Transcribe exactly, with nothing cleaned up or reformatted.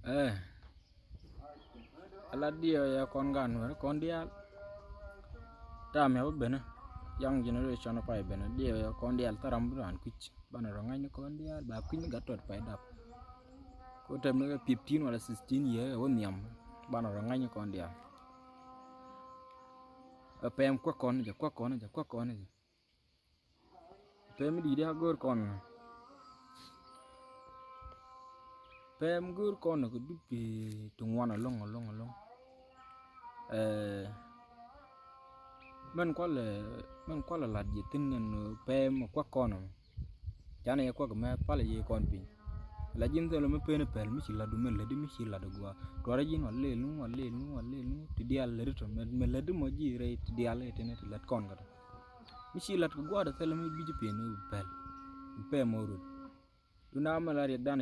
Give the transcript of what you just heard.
Ɛ ala diɛɛk yɛ kɔn gan wɛr kɔn diaal. Tam yɛ bä benä. Young generation pay benä diɛɛk yɛ kɔn diaal thil ram bi raan kui̱c. Banɛ rɔ ŋa̱cni kɔn diaal ba kui̱cni gat tɔt pay dap. Ko tɛm ni kɛ fifteen wala sixteen year ɛ wä nhiam. Banɛ rɔ ŋa̱cni kɔn diaal. Ɛ pɛm kuäk kɔn jɛ, kuäk kɔn jɛ, kuäk kɔn jɛ. Pɛm di̱i̱t a go̱o̱r kɔn. Pɛm go̱o̱r kɔn kɛ dup ti ŋuan ɛlɔ̱ŋ, ɛlɔ̱ŋ, ɛlɔ̱ŋ. Ɛ mɛn kualɛ, mɛn kualɛ lat jɛ thi̱n nɛn pɛm kuäk kɔn. Canɛ yɛ kuäk mɛ palɛ yɛ kɔn piny. La ji̱n thilɛ mi pen pɛl mi ci lat du mɛ lätdi mi ci lat du gua. Tuarɛ ji̱n wal lel nu, wal lel nu, wal lel nu. Ti diaal lätdi tɔ mɛ, mɛ lätdi mɔ ji̱ rɛy ti diaal ɛ tɛnɛ ti lät kɔn kɛ tɔ. Mi ci lat kɛ gua̱a̱r thilɛ mi bi̱c pien ni pɛl. Pɛm mɔ rut. Du na mɛ la riɛk dan